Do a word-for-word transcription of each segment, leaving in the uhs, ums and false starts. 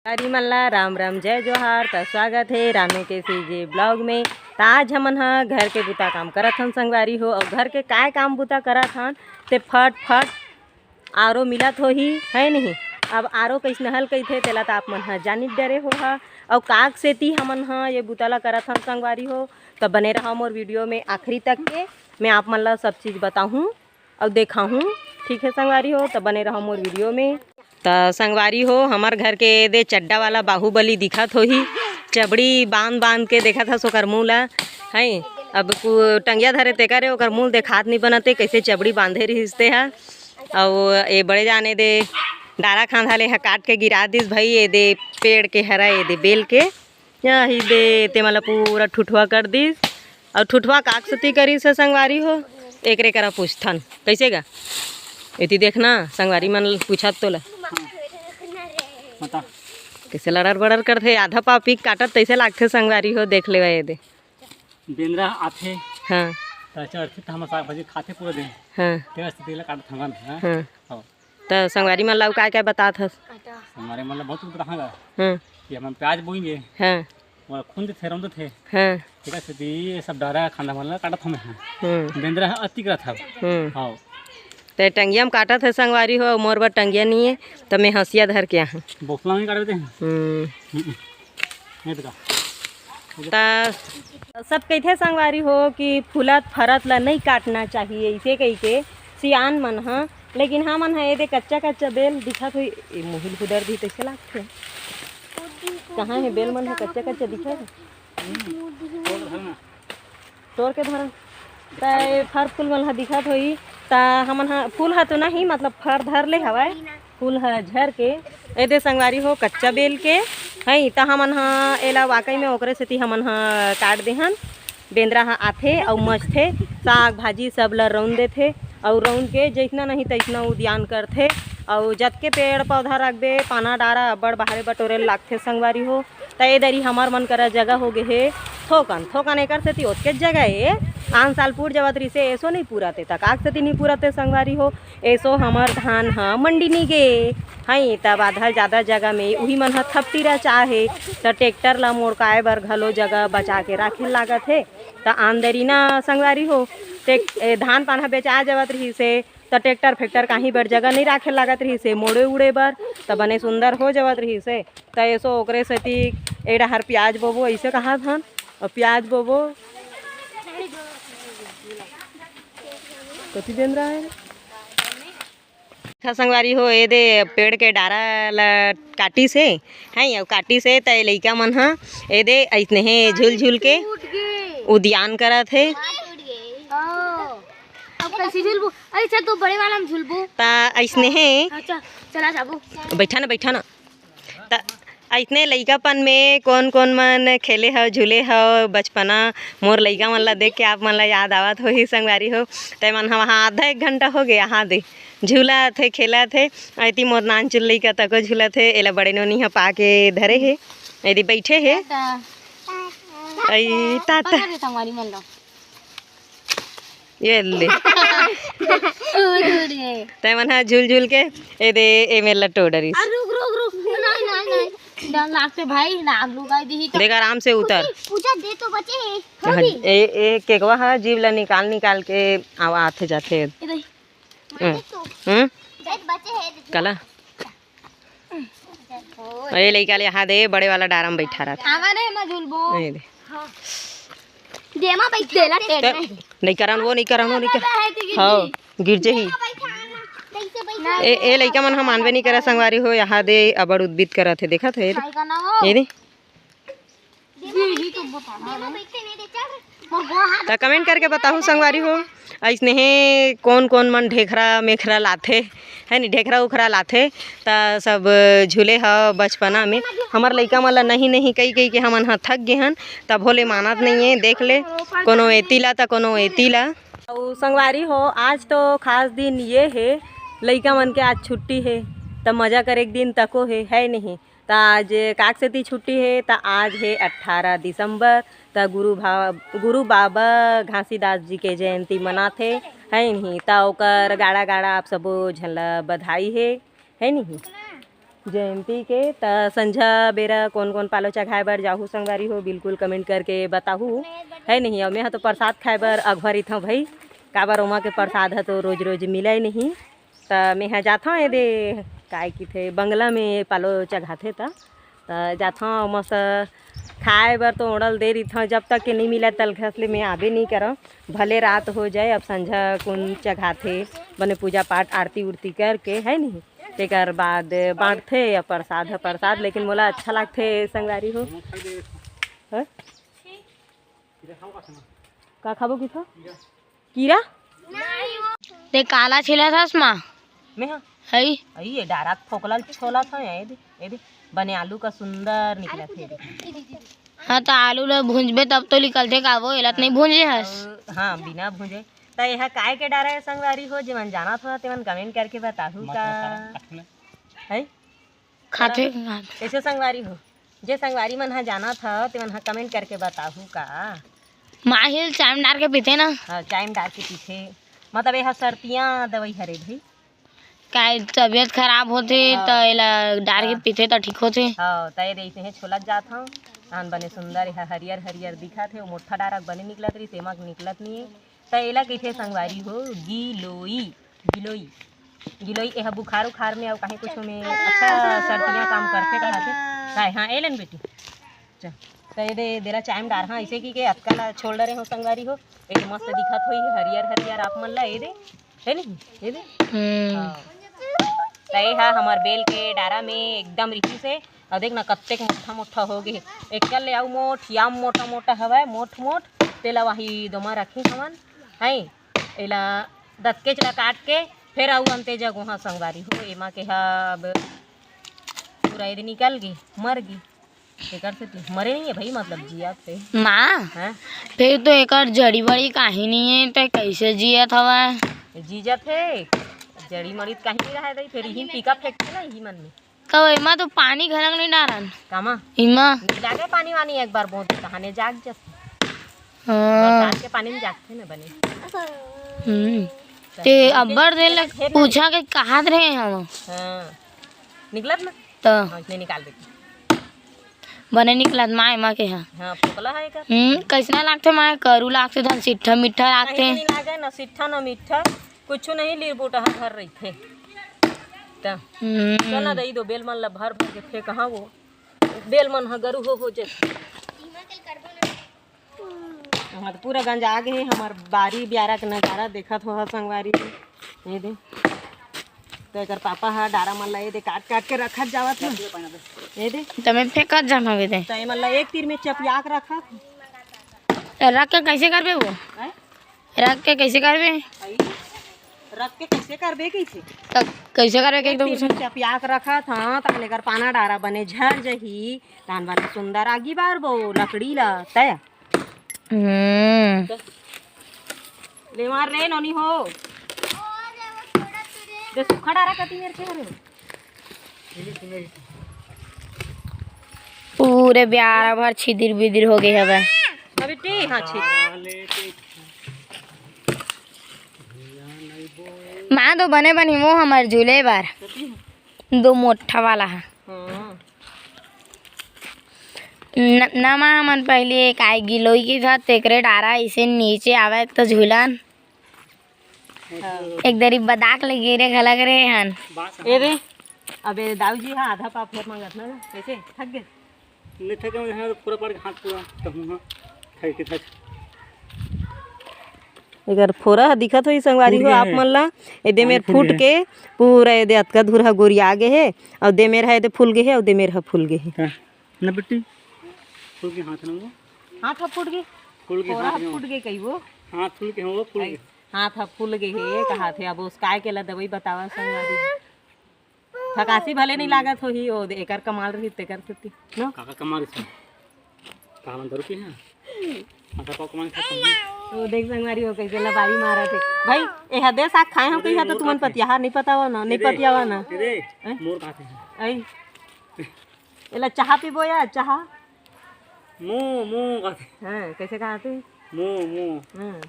संगवारी मन ला राम राम, जय जोहार। त स्वागत हे रानू के सीजे ब्लॉग में। त आज हमन ह घर के बुता काम करत हन संगवारी हो, अउ घर के काय काम बुता करत हन ते फट फट आरो मिलत होही, है नहीं? अब आरो कइसने हल कहिथे, तेला त आप मन ह जानित डरे होहा। अउ काक सेती हमन ह ये बुता ला करत हन संगवारी हो, त बने रहा मोर वीडियो में आखिरी तक के, मैं आप मन ला सब चीज बताहूँ अउ देखाहूँ। ठीक है संगवारी हो, त बने रहा मोर वीडियो में। त संगवारी हो, हमर घर के दे चड्डा वाला बाहुबली दिखत होही, चबड़ी बांध बांध के देखत हस ओकर मुंह ला, है। अब कु-, टंगिया धरे तेकर ए, ओकर मुंह देखात नहीं बनते, कैसे चबड़ी बांधे रहिस ते हा। अउ ए बड़े जाने दे डारा खांधा ले ह काट के गिरा दिस भाई, ए दे पेड़ के हरा, ए दे बेल के, यही दे ते मन ला पूरा ठुठुआ कर दिस। अउ ठुठुआ काक सेती करिस हे संगवारी हो, एकरे करा पूछथन, कैसे गा? एती देखना, संगवारी मन पूछत तोला। बता। कैसे लड़र बड़र करथे, आधा पाव पीक काटत तैसे लागथे संगवारी हो, देख लेवा ये दे। बेंदरा आथे। हाँ। त चढ़थे त हमर साग भाजी खाथे पूरा दिन। हाँ। तेरा से तेला काटत हवन, हाँ। हाँ। हाँ। त संगवारी मन ला अउ काय काय बतात हस? संगवारी मन ला बहुत कुछ रहा गा। हाँ। कि हमन प्याज बोएंगे। हाँ। वो खुंद थे, रौंद थे। हाँ। ठीक है, सीधी ये सब डारा खांधा मन ला काटत हमें। हाँ। हम्म। बेंदरा ह अति करत हव। हम्म। हाँ। ते टंगिया में काटत हे संगवारी हो, मोर बर टंगिया नहीं है, त मैं हंसिया धर के आहूँ। बोखला में काटबे ते? हम्म। हम्म। ये तो का? त सब कहिथे संगवारी हो कि फूलत फरत ला नहीं काटना चाहिए, इसे कहि के सियान मन ह। लेकिन हमन ह ए दे कच्चा कच्चा बेल दिखत होई, ए मुहिल हुदर दी तैसे लागथे। कहाँ हे बेल मन ह कच्चा कच्चा दिखत हे? तोड़ के धरन। त ए फर फूल मन ह दिखत होई, त हमन ह फूल ह तो नहीं, मतलब फर धर ले हवय, फूल ह झर के। ए दे संगवारी हो कच्चा बेल के, हई त हमन ह एला वाकई में ओकरे सेती हमन ह काट देहन। बेंदरा ह आथे अउ मचथे, साग भाजी सब ल रौंद देथे, अउ रौंद के जइसना नहीं तइसना उद्यान करथे। अउ जतके पेड़ पौधा रखबे, पाना डारा अब्बड़ बाहरे बटोरे ल लागथे संगवारी हो। त ए दरी हमर मन करा जगह हो गे हे थोकन, थोकन एकर सेती ओतकेच जगह ए, आन साल पूर जावत रिहिसे, एसो नइ पूरत ए, त काक सेती नइ पूरत ए संगवारी हो, एसो हमर धान ह मंडी नइ गे, हई, तब आधा जादा जगह में उही मन ह थपटीरा चाहे, त ट्रैक्टर ला मोड़काए बर घलो जगह बचा के राखे लागत हे, त आन दरी ना संगवारी हो, टेक-, ए, धान पान ह बेचा जावत रिहिसे, त ट्रैक्टर फेक्टर काहीं बर जगह नइ राखे लागत रिहिसे, मोड़े उड़े बर, त बने सुंदर हो जावत रिहिसे। त एसो ओकरे सेती ए डहर प्याज बोबो, अइसे कहात हन, अउ प्याज बोबो। कति बेंदरा हे? देखा संगवारी हो, ए दे पेड़ के डारा ल काटिस हे, हैं, अउ काटिस हे, त ए लइका मन ह ए दे अइसने हे झूल झूल के उद्यान करत हे। हाँ। अब कैसे झूलबो? अरे चल, तू बड़े वाला में झूलबो। त अइसने हे। हाँ, चल, चला जाबो। बैठा ना, बैठा ना। त अइसने लइकापन में कोन कोन मन खेले हव, झूले हव, बचपना, मोर लइका मन ला देख के आप मन ला याद आवत होही संगवारी हो। ते मन ह वहाँ आधा एक घंटा हो गे, यहाँ दे झूलत हे, खेलत हे। अइती मोर नानचुन लइका तको झूलत हे, एला बड़े नोनी ह पाके धरे हे, एदी बैठे हे। टाटा। अई टाटा। पकड़ दे संगवारी मन ला। ये ले। उड़, उड़ गए। तै मन हा झूल झूल के ए दे ए मेर ला टोडरिस। आ, रुक, रुक, रुक। नहीं, नहीं, नहीं। डर लागते भाई, नाम लुगाई दी तो। देख, आराम से उतर। पूजा दे तो बचे हैं। हाँ, ए, ए केकवा हा जीव ला निकाल निकाल के आवा आथे जाथे। ये देख। हम्म। हम्म? दे तो बचे हैं। कला। ए लइका ले यहाँ दे, बड़े वाला डारा म बैठा रहा था। आवा रे, मैं झूलबो। नहीं दे। हाँ। दे, मैं बैठ तेला टेढ़ ते में। नहीं करन, वो नहीं करन, वो नहीं करन। हाँ, गिर जही। ए, ए लइका मन ह मानबे नहीं करा संगवारी हो, यहाँ दे अबड़ उद्बित करत हे, देखत हे। ये दे। त कमेंट करके बताहू संगवारी हो, अइसने हे कोन कोन मन ढेखरा मेखरा लाथे, है नी, ढेखरा उखरा लाथे, त सब झूले ह बचपना में। हमर लइका मन ला नहीं नहीं कही कही के हमन ह थक गे हन, तभो ले मानत नहीं है। देख ले, कोनो एती ला त कोनो एती ला। अउ संगवारी हो, आज तो खास दिन ये हे, लइका मन के आज छुट्टी हे, त मजा करे के दिन तको हे, है नहीं? त आज काक सेती छुट्टी हे, त आज हे अट्ठारह दिसंबर, त गुरु भा-, गुरु बाबा घासीदास जी के जयंती मनाथे, है नहीं? त ओकर गाड़ा गाड़ा आप सबो झन ल बधाई हे, है नहीं? जयंती के। त संझा बेरा कोन कोन पालो चघाए बर जाहू संगवारी हो, बिल्कुल comment करके बताहू, है नहीं? अउ मैं ह तो प्रसाद खाए बर अघवा रहिथंव भाई, काबर ओमा के प्रसाद ह तो रोज रोज मिलय नहीं। त मैं ह जाथंव एदे, काय किथे, बंगला में पालो चघाथे त, त जाथंव मस्त खाए बर तो ओड़ल दे रहिथंव, जब तक के नहीं मिलय तलघस ले मैं आबे नहीं करंव। भले रात हो जाए, अब संझा कुन चघाथे, बने पूजा पाठ आरती उरती करके, है नहीं, तेकर बाद बांटथे या प्रसाद ह प्रसाद, लेकिन मोला अच्छा लागथे संगवारी हो। हैं? का खाबो किथो? कीरा? ते काला छिलत हस माँ? मैं हा। हई? अई ये डारा फोकला छोला था, ये दे, ये दे। बने आलू का सुंदर निकला थे। हाँ, तो आलू ला भूंजबे तब तो निकलथे का वो, एला तो नहीं भूंजे हस? अउ, हाँ, बिना भूंजे। त यह काय के डारा है संगवारी हो, जेमन जानत हो, तेमन comment करके बताहू का। है? खाथे का? कैसे संगवारी हो? जे संगवारी मन ह जानत ह, ते मन ह comment करके बताहू का। माहिल चाइम डार के पीथे ना। हाँ, चाइम डार के पीथे। मतलब, ये ह सर्दियाँ दवाई हरे भाई। काय तबीयत खराब होथे, हाँ। त एला डार के हाँ। पीथे, त ठीक होथे। हाँ, त ये दे इसे छोलत जात हूँ। धान बने सुंदर, ये ह हरियर हरियर दिखत हे। वो मोट्ठा डारा बने निकलत रही, तेमा निकलत नहीं है। त एला कहिथे संगवारी हो गिलोई, गिलोई, गिलोई। एहा बुखार उखार में अउ कहीं कुछ में अच्छा सर्दियाँ काम करथे कहाथे। काय, हाँ, एलन बेटी, चल। त ये दे, देला चाइम डार, हाँ, इसे की के अतका ला छोल डरे हो संगवारी हो। एक मस्त दिखत होई हरियर हरियर आप मन ला, ये दे, है नहीं, ये दे। हम्म। हाँ। त ये हा हमर बेल के डारा में एकदम रिहिस हे। अउ देख ना, कत्तेक मोट्ठा मोट्ठा हो गे हे। एकर ले अउ मोट, या मोटा मोटा हवय, मोट मोट। तेला वही दोमा रखे हवन, हैं? एला दतकेच ला काट के फेर अउ अंते जगो हा संगवारी हो। एमा के हा अब पूरा एदे निकल गे, मर गे। एकर से तो मरे नहीं है भाई, मतलब जिया थे। माँ, हैं? फिर तो एकर जड़ी बड़ी काही नहीं है, तो कैसे जियत हवय? जीजत हे, जड़ी मड़ी त काही नहीं रहे दई, फिर इही टीका फेंकथे ना इही मन में। तो एमा तो पानी घलक नहीं डारन। कामा? इमा। जागे पानी वानी एक बार बहुत कहाने जाग जस। हाँ। बरसात के पानी में जागथे ना बने। हम्म। ते अब्बड़ दिन ले पूछा के कहात रहे हम। हाँ। निकलत ना? तो। हाँ, इसने निकाल देती। बने निकलत माय मा के हा। हाँ, फोकला है एकर। हम्म, कैसना लागथे माय? करू लागथे, धन सिट्ठा मीठा लागथे। कहीं नहीं लागे, ना सिट्ठा ना मीठा, कुछ नहीं, लीर बूटा हा भर रही थे। त हम्म। चल ना दई दो, बेल मन ला भर भर के फेंक, कहाँ वो बेल मन हा गरु हो हो जे। हाँ, तो पूरा गंज आ गए हे। हमार बारी ब्यारा के नजारा देखत हो हा संगवारी। ये दे, तो एकर पापा हा डारा मन ला ये दे काट काट के रखत जावत हे। ये दे। तमे फेंकत जाना गे दे। तो ये मन ला एक तीर में चपिया के रखत। रख के कैसे करबे वो? हैं? रख के कैसे करबे? भाई, रख के कैसे करबे कैसे? तो कैसे करबे के एक एकदम तीर में चपिया के रखत, हाँ, तब लेकर पाना डारा बने झर जही, तान बने सुंदर आगी बार बो लकड़ी ला तय। हम्म। ले मार रे नोनी हो। दे सुखा डारा कती मेर के हरे। पूरे ब्यारा भर छिदिर बिदिर हो गए हवे। अभी टी, हाँ, छिदिर। माँ दो बने बनी वो हमर झूले बार। दो मोठा वाला है। हाँ। न-, नमा हमन पहली एक आय गिलोई की था, तेकरे डारा इसे नीचे आवे तो झूलन। हाँ। एक दरी बदाक ले गिरे घलक रे हन। ए रे, अबे दाऊजी हा आधा पाव फेर मांगत ना, कैसे? थक गए? नहीं थके, मैं यहाँ पूरा पड़ के हाथ पूरा कहूँ हाँ, थक के थक। एकर फोरा ह दिखत होही संगवारी हो आप मन ला, एदे मेर फूट के पूरा एदे अतका धुर ह गोरिया गे हे, अउ दे मेर ह एदे फूल गे हे, अउ दे मेर ह फूल गे हे। हाँ, ना बेटी, फूल के हाथ ना वो। हाथ ह फूट गे। फूल के फोरा हाथ ह में। फूट गे कही वो। हाथ फूल के हो, फूल के। हाथ ह फूल गे हे, कहा थे अब उसकाय के ला दवाई बतावा संगवारी। थकासी भले नहीं लागत होही, ओ दे, एकर कमाल रही, तेकर सेती, न? काका कमाल से। कहा मन दारू पी हैं? अच्छा, पाव कमाल से। ओ देख संगवारी हो कैसे लबारी मारत हे। भाई, ए हदे साग खाए हो कहीं तो तुमन पतियाहा नहीं पतावा ना, नहीं पतियावा ना। अरे, हैं? मोर खाते हैं। आई। एला चाहा पीबो या चाहा? मो, मो खाते। हाँ, कैसे खाते? मो, मो। हाँ।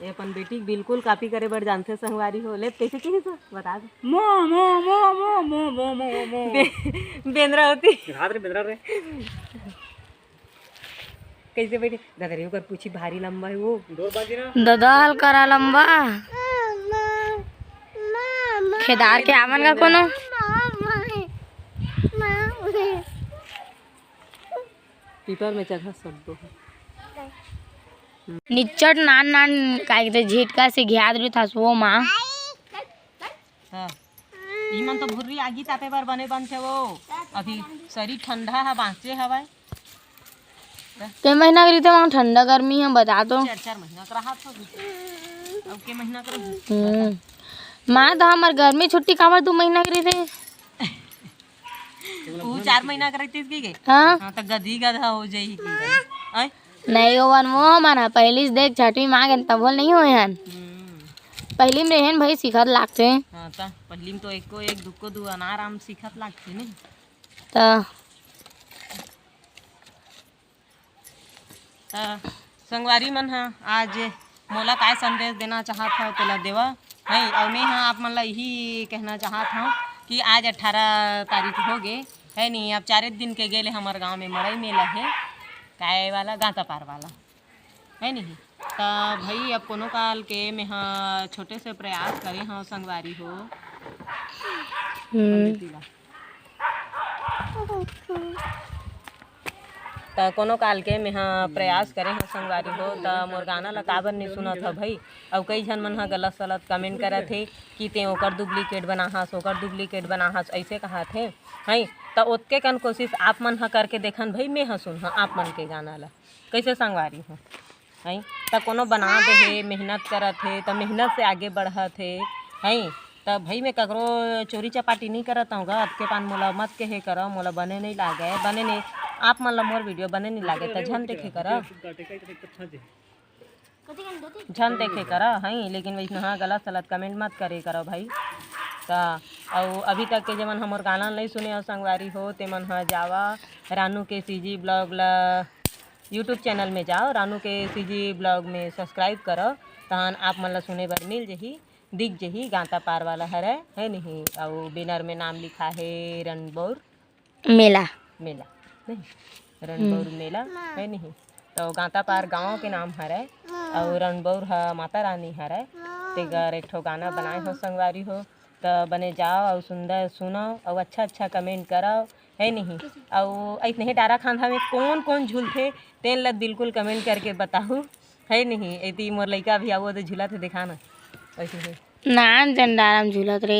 ये अपन बेटी के बिल्कुल कॉपी करे बर जानथे संगवारी हो। ले, कैसे किहिस, बता दे। मो, मो, मो। बे-, बेंदरा होती। रात रे बेंदरा रे। कैसे बैठे? दादा रे, ओकर पूछी भारी लंबा है वो। ददा हल करा लंबा। खेदार के आवन का कोनो? पीपर में चढ़ा सब दो। निच्चट नान नान काय कहिथे, झिटका से घियात रहिथस वो माँ। हाँ। ई मन तो भुर्री आगी तापे बर बने बनथे वो। अभी शरीर ठंडा ह, बाँचे हवय। के महीना के रहिथे वहाँ ठंडा गर्मी ह, बता तो। चार, चार महीना के रहत होही। अब के महीना के रही? हम्म। माँ तो हमर गर्मी छुट्टी काबर दू महीना के रहिथे? ऊ चार महीना के रहितिस की गे? हाँ। हाँ, त गधी गधा हो जाही की गे। आय? नहीं, ओवन मोह मन ह, पहिली से देख छठवीं माँ के तभो ल नहीं होए हन। हम्म। पहिली में रहेन भाई, सिखत लागथे। हाँ, त पहिली में तो एको एक, दुको दू अनार आम सिखत लागथे नहीं। त त संगवारी मन ह, आज मोला काय संदेश देना चाहत हव, तेला देवा। नहीं, अउ मैं ह आप मन ला यही कहना चाहत हव कि आज अठारह तारीख हो गे, है नहीं? अब चारे दिन के गेले हमर गांव में मड़ई मेला हे, काय वाला, गांता पार वाला, है नहीं? त भाई, अब कोनो काल के मैं ह छोटे से प्रयास करे हव संगवारी हो। हम्म। त कोनो काल के मेंहा प्रयास करे हव संगवारी हो, त मोर गाना ल काबर नइ सुनत हव भई? अउ कई झन मन ह गलत सलत कमेंट करत हे कि तें ओकर डुप्लीकेट बनाहस, ओकर डुप्लीकेट बनाहस, अइसे कहत हे, हई। त ओतके कन कोशिश आप मन ह करके देखन भई, मेंहा सुनहूं आप मन के गाना ल। कइसे संगवारी हो? हई, त कोनो बना दे हे, मेहनत करत हे, त मेहनत से आगे बढ़त हे, हई। त भई, मैं ककरो चोरी चपाटी नइ करत हूँ गा, अतके पान मोला मत कहे करो, मोला बने नइ लागे, बने नइ, आप मन ला मोर वीडियो बने नइ लागे, त झन देखे करो, झन देखे करो, हई। लेकिन वैसने, हाँ, गलत सलत कमेंट मत करे करो भाई। त अउ अभी तक के जेमन हमर गाना नइ सुने हो संगवारी हो, तेमन ह जावा रानू के सीजी ब्लॉग ला, YouTube चैनल में जाओ, रानू के सीजी ब्लॉग में सब्सक्राइब करो, तहन आप मन ला सुने बर मिल जही, दिख जही, गांता पार वाला हरय, है नहीं? अउ बैनर में नाम लिखा है रणबौर मेला। मेला, नहीं? रणबौर हम्म। मेला, है नहीं? तो गांता पार गांव के नाम हरय, अउ रणबौर ह माता रानी हरय। तेकर एक ठो गाना बनाए हो संगवारी हो, त बने जाओ अउ सुंदर सुनो अउ अच्छा अच्छा कमेंट करो, है नहीं? अउ अइसने डारा खांधा में कौन कौन झूलथे, तेन ल बिल्कुल कमेंट करके बताहू, है नहीं? एती मोर लइका भी आवो तो झूलत हे, देखा ना, वैसे ही। नान जन डारा में झूलत रे।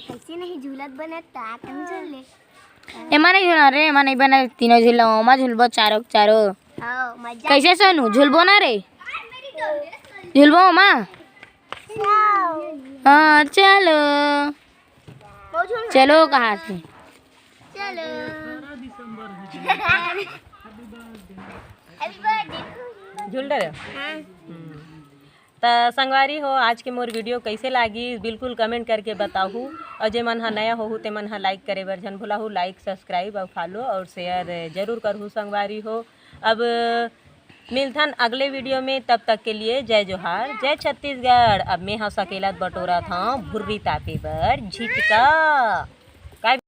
कैसे नहीं झूलत बनत, ता तुम झूल ले। एमा नहीं झूलना रे, एमा नहीं बने, तीनों झूल लो, ओमा झूलबो चारों के चारों। हाँ, मजा। कैसे सोनू, झूलबो ना रे? झूलबो ओमा? हाँ, चलो। चलो, कहाँ से? चलो। झूल डरे? हाँ। हम्म। त संगवारी हो, आज के मोर वीडियो कैसे लागी, बिल्कुल कमेंट करके बताहू। और जे मन हा नया होहू, ते मन हा लाइक करे बर झन भुलाहू। लाइक, सब्सक्राइब और फॉलो और शेयर जरूर करहू संगवारी हो। अब मिलथन अगले वीडियो में, तब तक के लिए जय जोहार, जय छत्तीसगढ़। अब मैं ह सकेला बटोरत हव भुर्री तापे बर झिटका।